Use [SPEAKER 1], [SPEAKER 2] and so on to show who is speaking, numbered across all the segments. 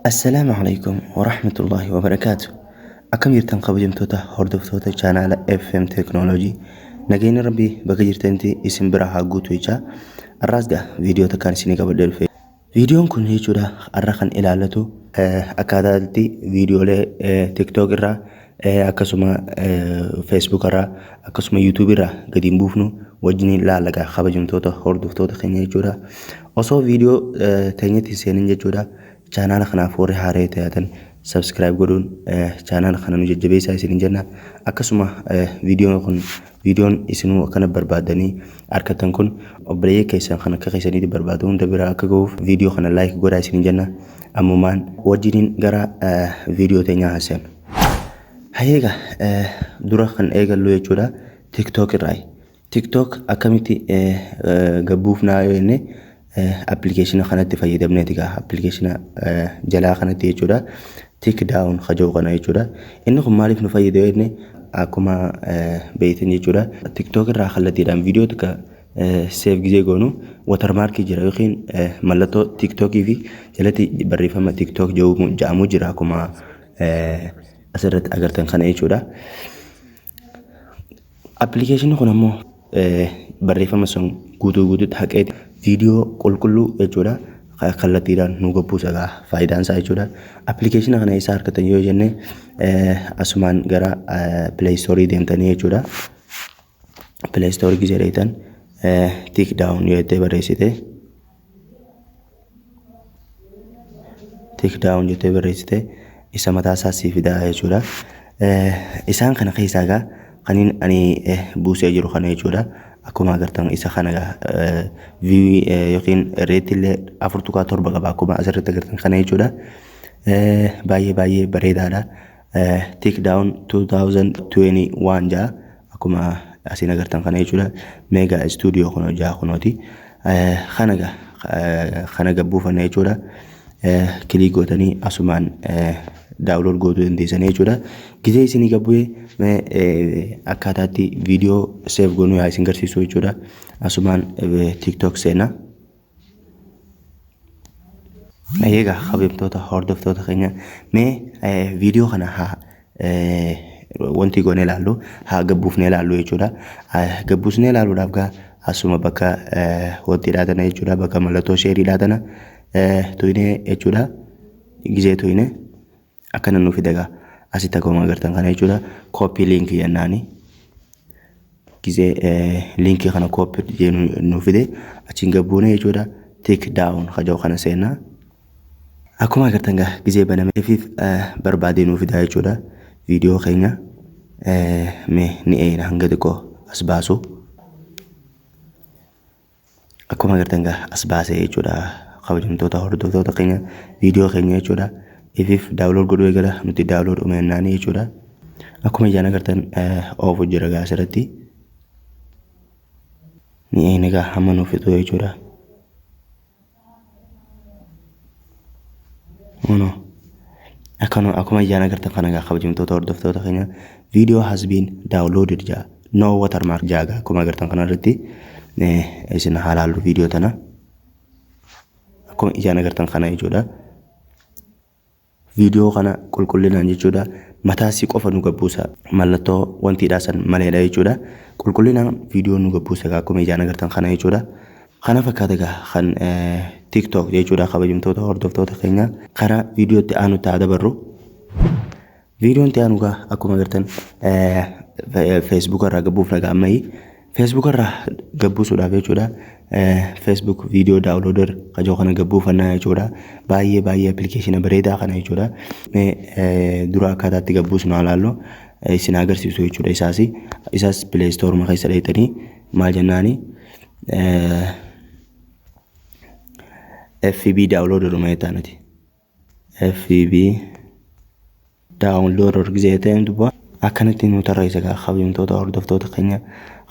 [SPEAKER 1] Assalaamu alaikum warahmatullahi wabarakaatu. Akkam jirtan kabajamtoota hordoftoota chaanaala FM Teekinooloojii? Nageenya Rabbii bakka jirtanitti isin bira haa guutu jechaa, har'aas gaa viidiyoo takkaan isinii qabadhee dhufe. Viidiyoon kun jechuudha har'a kan ilaallatu akkaataa itti viidiyoolee TikTok irraa, akkasuma Facebook irraa, akkasuma YouTube irraa gadi hin buufnu wajjin ilaalla gaa kabajamtoota hordoftoota keenya jechuudha. Osoo viidiyoo teenyatti hin seenin jechuudha, chaanaala kanaaf warri haaree taatan subscribe godhuun chaanaala kana nu jajjabeessaa isinin jenna. Akkasuma viidiyoon kun, viidiyoon isinuu akkana barbaaddanii argattan kun, obboleeyyan keessan kan akka keessaniitti barbaadu hunda bira akka gahuuf viidiyoo kana like godhaa isinin jenna. Ammumaan wajjiniin gara viidiyoo teenyaa haaseenu. Hayyeegaa, dura kan eegallu jechuudha TikTok irraayi. TikTok akkamitti gabbuufnaa yoo jenne, appilikeeshina kanatti fayyadamneeti gaa, appilikeeshina jalaa kanatti jechuudha. Tik down kaja'u kana jechuudha. Inni kun maaliif nu fayyada yoo jenne, akkuma beektan jechuudha, TikTok irraa kallattiidhaan viidiyoo takka save gizee goonu watermarkii jira yookiin mallattoo TikTokii fi jalatti barreeffama TikTok jedhamu jira, akkuma asirratti agartan kana jechuudha. Appilikeeshinni kun ammoo barreeffama sun guutuu guutuutti haqee viidiyoo qulqulluu jechuudha kallattiidhaan nu gabbuusa gaa faayidaan isaa jechuudha. Appilikeeshina kana eessaa argatan yoo jenne, asumaan gara Play Store deemtanii jechuudha. Play Store gisee dheeytan tik down yoo jettee barreessite, tik down jettee barreessite, isa mataa isaa sii fidaa jechuudha. Isaan kana keessaa gaa kaniin ani buusee jiru kana jechuudha. Akkuma agartan isa kana gaa view yookiin rate illee 4.7 qaba, akkuma asirratti agartan kana jechuudha. Baay'ee baay'ee bareedaadha. Tik down 2021 jaa, akkuma asiin agartan kana jechuudha. Mega Studio kun jaa kunooti. Kana gaa kana gabbuufanna jechuudha. Click gootanii asumaan download gootuu dandeessanii jechuudha. Gizee isinii gabbu'ee mee akkaataatti viidiyoo save goonuu yaa isin garsiisu jechuudha. Asumaan TikTok seenaa. Egaa kabajamtoota hordoftoota keenya, mee viidiyoo kana haa wanti goonee ilaallu, haa gabbuufnee ilaallu jechuudha. Gabbuusnee ilaaluudhaaf gaa asuma bakka wanti tana jechuudha, bakka mallattoo share tana tuyinee jechuudha. Gizee tuyinee akkana nu fida gaa asitti, akkuma agartan kana jechuudha. Copy link jennaani. Gizee linkii kana copy nu fide, achiin gabbuune jechuudha. Tik down kaja'u kana seenaa. Akkuma agartan gaa gizee baname ifiif barbaadee nuu fidaa jechuudha. Viidiyoo keenya mee ni eeyina hanga xiqqoo as baasu. Akkuma agartan gaa as baasee jechuudha, kabajamtoota hordoftoota keenya, viidiyoo keenya jechuudha. Ifiif download godhuu eegala, nuti download uumeennaanii jechuudha. Akkuma ijaan agartan oofu jira gaa asirratti. Ni eeyina gaa hamma nuuf fixu jechuudha. Kunoo akkana, akkuma ijaan agartan kana gaa kabajamtoota hordoftoota keenya, "Video has been downloaded" jaa, "No watermark" jaa gaa. Akkuma agartan kana irratti isin haa laallu viidiyoo tana, akkuma ijaan agartan kana jechuudha. Viidiyoo kana qulqullinaan jechuudha mataa isii qofa nu gabbuusa, mallattoo wantiidhaa san maleedha jechuudha. Qulqullinaan viidiyoo nu gabbuusa gaa, akkuma ijaan agartan kana jechuudha. Kana fakkaata gaa kan TikTok jechuudha. Kabajamtoota hordoftoota keenya, karaa viidiyootti aanutti haa dabarru. Viidiyoon itti aanu gaa akkuma agartan Facebook irraa gabbuuf nagaa ammayyi. Facebook irraa gabbuusuudhaaf jechuudha Facebook video downloader kajoo kana gabbuufannaa jechuudha. Baay'ee baay'ee appilikeeshina bareedaa kana jechuudha. Mee dura akkaataa itti gabbuusnu haa laallu, isin agarsiisu jechuudha isaas. Isaas Play Store keessa dheeytanii maal jennaani, FB downloader uma jettaanati. FB downloader gisee ta'een dubba akkanatti nu tarreessa gaa kabajamtoota hordoftoota keenya.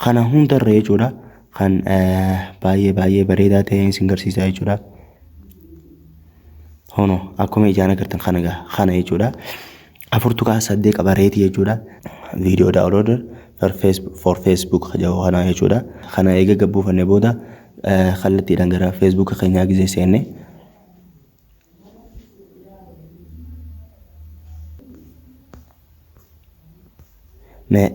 [SPEAKER 1] Kana hundarra jechuudha kan baay'ee baay'ee bareedaa ta'e isin garsiisa jechuudha. Hono akkuma ijaan agartan kana gaa kana jechuudha. 4.8 qaba rate jechuudha. Video downloader for Facebook jedhu kana jechuudha. Kana eega gabbuufanne booda kallattiidhaan gara Facebook keenyaa gisee seenne. Mee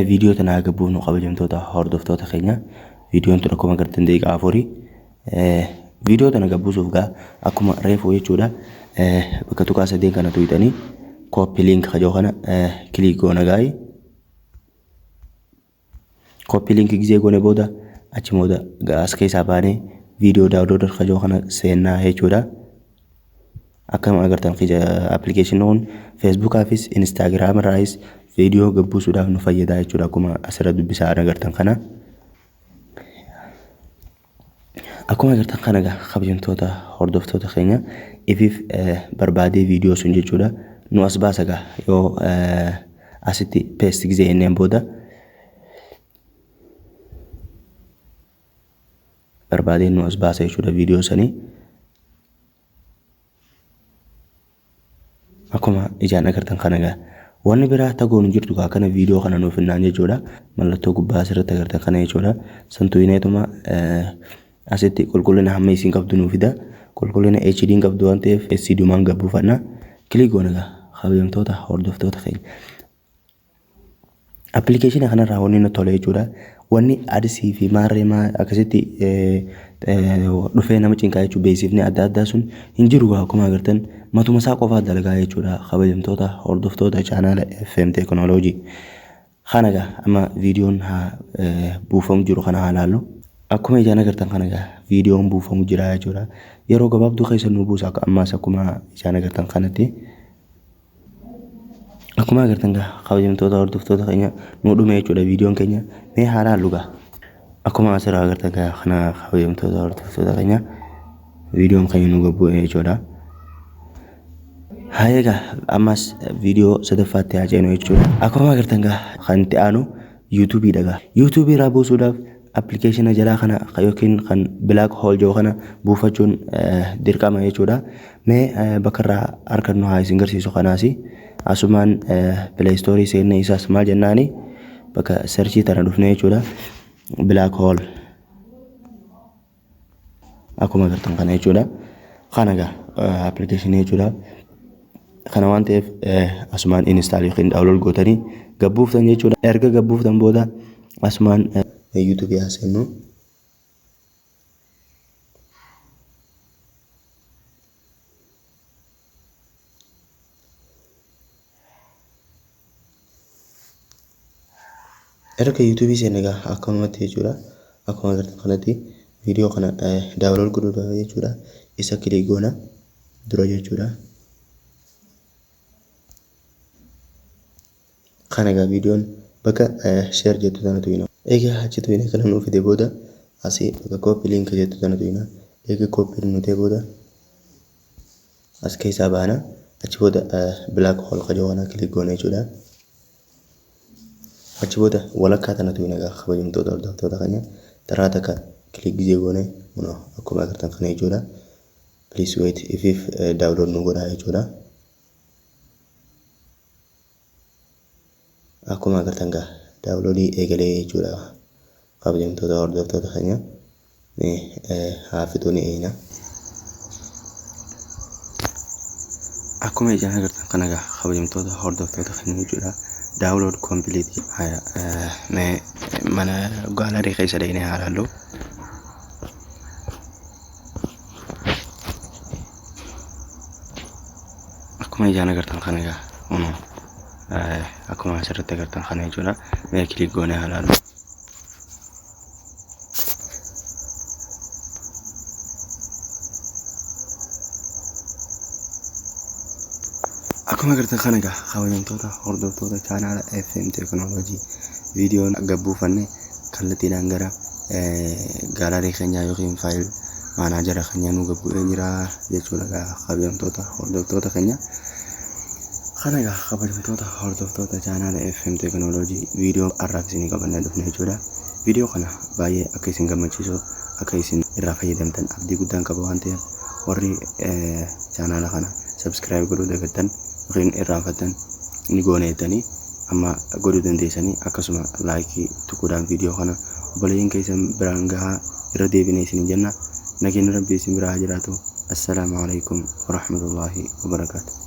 [SPEAKER 1] viidiyoo tana haa gabbuufnu kabajamtoota hordoftoota keenya. Viidiyoon tun akkuma agartan daqiiqaa 4. Viidiyoo tana gabbuusuuf gaa akkuma reefuu jechuudha. Bakka tuqaa sadeen kana tuqxanii copy link kajoo kana click goona gaayi. Copy link gizee goone booda achi booda as keessaa baanee viidiyoo downloader kajoo kana seennaa jechuudha. Akkuma agartan appilikeeshiniin kun Feesbuukaafis Instaagiraam irraayis viidiyoo gabbuusuudhaaf nu fayyada jechuudha. Akkuma asirra dubbisaa agartan kana. Akkuma agartan kana egaa kabajamtoota hordoftoota keenya ifiif barbaadee viidiyoo sun jechuudha nu as baasa egaa yoo asitti paste gizee jenneen booda barbaadee nu as baasa jechuudha viidiyoo sanii. Akkuma ijaan agartan kana egaa wanni biraa tagoon hin jirtu egaa kana viidiyoo kana nuuf hinnaan jechuudha. Mallattoo gubbaa asirratti agartan kana jechuudha. Santuu hineetuma asitti qulqullina hamma isiin qabdu nuuf fida. Qulqullina HD hin qabdu waan ta'eef SD dhumaan gabbuufanna. Click goona egaa kabajamtoota hordoftoota keenya. Appilikeeshina kanarraa wanni natti tole jechuudha. Wanni adisii fi maarree maa akkasitti dhufee nama cinqaa jechuudha. Beeksifni adda addaa sun hin jiru akkuma agartan matuma isaa qofaa dalagaa jechuudha. Kabajamtoota hordoftoota chaanaala FM Teekinooloojii. Kana egaa amma viidiyoon haa buufamu jiru kana haa ilaallu. Akkuma ijaan agartan kana egaa viidiyoon buufamu jira jechuudha. Yeroo gabaabduu keessa nu buusa ammaas akkuma ijaan agartan kanatti. Akkuma agartan egaa kabajamtoota hordoftoota keenya nu dhume jechuudha viidiyoon keenya. Mee haa ilaallu egaa. Akkuma asirraa agartan egaa kana kabajamtoota hordoftoota keenya viidiyoon keenya nu gabbu'e jechuudha. Haa egaa ammas viidiyoo sadaffaatti haa ceenu jechuudha. Akkuma agartan egaa kan itti aanu yuutuubiidha egaa. Yuutuubii irraa buusuudhaaf appilikeeshina jalaa kana yookiin kan black hole jedhu kana buufachuun dirqama jechuudha. Mee bakka irraa argannu haa isin garsiisu kanaas asumaan Play Store seennee isaas maal jennaani bakka searchii tana dhufne jechuudha. Black hole akkuma agartan kana jechuudha. Kana egaa appilikeeshinii jechuudha. Kana waan ta'eef asumaan install yookiin download gootanii gabbuuftan jechuudha. Erga gabbuuftan booda asumaan YouTube haa seennu. Erga YouTube seenne egaa akkanumatti jechuudha. Akkuma agartan kanatti viidiyoo kana download godhuudhaaf jechuudha. Isa click goona dura jechuudha. Kana egaa viidiyoon bakka share jettu tana tuqna. Egaa achi tuqne kana nuu fide booda asii bakka copy link jettu tana tuqna. Egaa copy nu ta'e booda as keessaa baana. Achi booda black hole kajoo kana click goona jechuudha. Achi booda walakkaa tana tuqna egaa kabajamtoota hordoftoota keenya taraa takka click gizee goone kunoo akkuma agartan kana jechuudha. Please wait ifiif download nu godhaa jechuudha. Akkuma agartan egaa downloadii eegalee jechuudha. Kabajamtoota hordoftoota keenya haa fixuu ni eeyna. Akkuma ijaan agartan kana egaa kabajamtoota hordoftoota keenya jechuudha. Download complete mee mana gallery keessa dhaqnee haa ilaallu. Akkuma ijaan agartan kana egaa kunoo akkuma asirratti agartan kana jechuudha. Mee click goonee haa ilaallu. Akkuma agartan kana egaa kabajamtoota hordoftoota chaanaala FM Teekinooloojii viidiyoon gabbuufanne kallattiidhaan gara gallery keenyaa yookiin file manager keenyaa nu gabbu'ee jira jechuudha egaa kabajamtoota hordoftoota keenya. Kana egaa kabajamtoota hordoftoota chaanaala FM Teekinooloojii viidiyoo har'aaf isinii qabannee dhufne jechuudha. Viidiyoo kana baay'ee akka isin gammachiisu akka isin irraa fayyadamtan abdii guddaan qaba waan ta'eef warri chaanaala kana subscribe godhuu dagattan yookiin irraanfattan ni goone jettanii amma godhuu dandeessanii akkasuma like tuquudhaan viidiyoo kana obboleeyyan keessan biraan gahaa irra deebinee isiniin jenna. Nageenyi Rabbii isin biraa haa jiraatu. Assalaamu alaikum warahmatullaahi wabarakaatu.